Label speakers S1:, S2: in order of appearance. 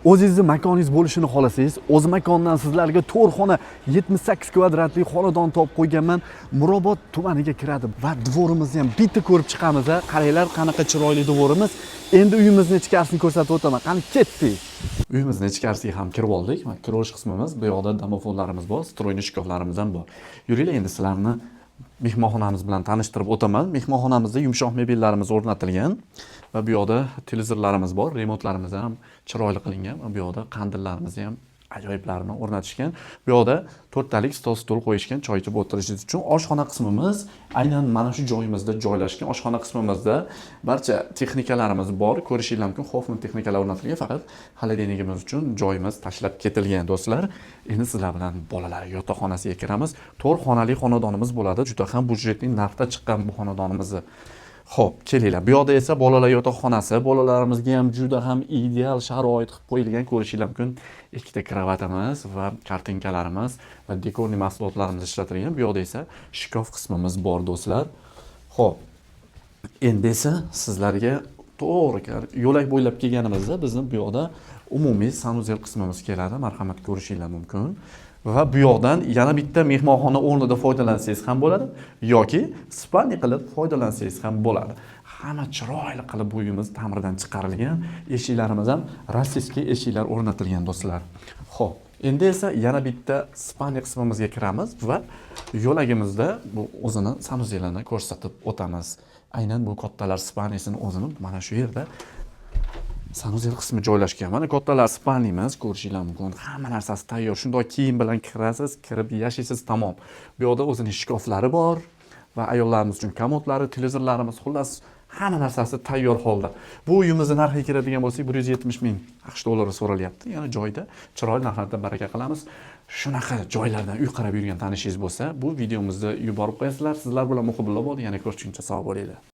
S1: O'zingizni makoningiz bo'lishini xohlasangiz, o'z makondan sizlarga 4 xona, 78 kvadratli xonadon topib qo'yganman. Mirobod tumaniga kiradi va двор imizni ham bitta ko'rib chiqamiz. A. Qaranglar, qanaqa chiroyli двор imiz. Endi uyimizni ichkarisini ko'rsatib o'taman. Qani, ketdik. Uyimizni ichkarisiga ham kirib oldik. Mana, kirish qismimiz, bu yoqda domofonlarimiz bor, встроенный shkaflarimiz ham bor. Yuringlar, endi sizlarni mehmonxonamiz bilan tanishtirib o'taman. Mehmonxonamizda yumshoq mebellarimiz o'rnatilgan va bu yoqda televizorlarimiz bor, remontlarimiz ham chiroyli qilingan va bu yoqda qandillarimizni ham ajoyiblarini o'rnatishgan. Bu yoqda to'rttalik stol, stul qo'yishgan choy ichib o'tirishingiz uchun. Oshxona qismimiz aynan mana shu joyimizda joylashgan. Oshxona qismimizda barcha texnikalarimiz bor. Ko'rishinglar mumkin, Hoffman texnikalar o'rnatilgan, faqat холодильник imiz uchun joyimiz tashlab ketilgan, do'stlar. Endi sizlar bilan bolalar yotoqxonasiga kiramiz. 4 xonali xonadonimiz bo'ladi. Juda ham бюджетный narxda chiqqan bu xonadonimizni. Xo'p, kelinglar. Bu yoqda esa bolalar yotoqxonasi, bolalarimizga ham juda ham ideal sharoit qilib qo'yilgan, ko'rishinglar mumkin. Ikkita kravatimiz va kartinkalarimiz va декорный mahsulotlarimiz ishlatilgan. Bu yoqda esa shkaf qismimiz bor, do'stlar. Xo'p, endi esa sizlarga to'g'ri yo'lak bo'ylab kelganimizda bizni bu yoqda umumiy санузел qismimiz keladi. Marhamat, ko'rishinglar mumkin. Va bu yoqdan yana bitta mehmonxona o'rnida foydalansangiz ham bo'ladi yoki спальня qilib foydalansangiz ham bo'ladi. Hamma chiroyli qilib bu uyimiz ta'mirdan chiqarilgan. Eshiklarimiz ham российский eshiklar o'rnatilgan, do'stlar. Xo'p, endi esa yana bitta спальня qismimizga kiramiz va yo'lagimizda bu o'zini санузел ini ko'rsatib o'tamiz. Aynan bu kattalar спальня sini o'zini mana shu yerda санузел qismi joylashgan. Mana, kattalar спальня miz, ko'rishinglar mumkin. Hamma narsasi tayyor. Shundoq kiyim bilan kirasiz, kirib yashaysiz, tamom. Bu yoqda o'zining shkaflari bor va ayollarimiz uchun komodlari, televizorlarimiz, xullas, hamma narsasi tayyor holda. Bu uyimizni narxiga keladigan bo'lsak, 170 ming AQSh dollari so'ralyapti. Yana joyda chiroyli narxlarda baraka qilamiz. Shunaqa joylardan uy qarab yurgan tanishingiz bo'lsa, bu videomizni yuborib qo'yasizlar. Sizlar bilan Muhibullo bo'ldi. Yana ko'rishguncha sog' bo'linglar.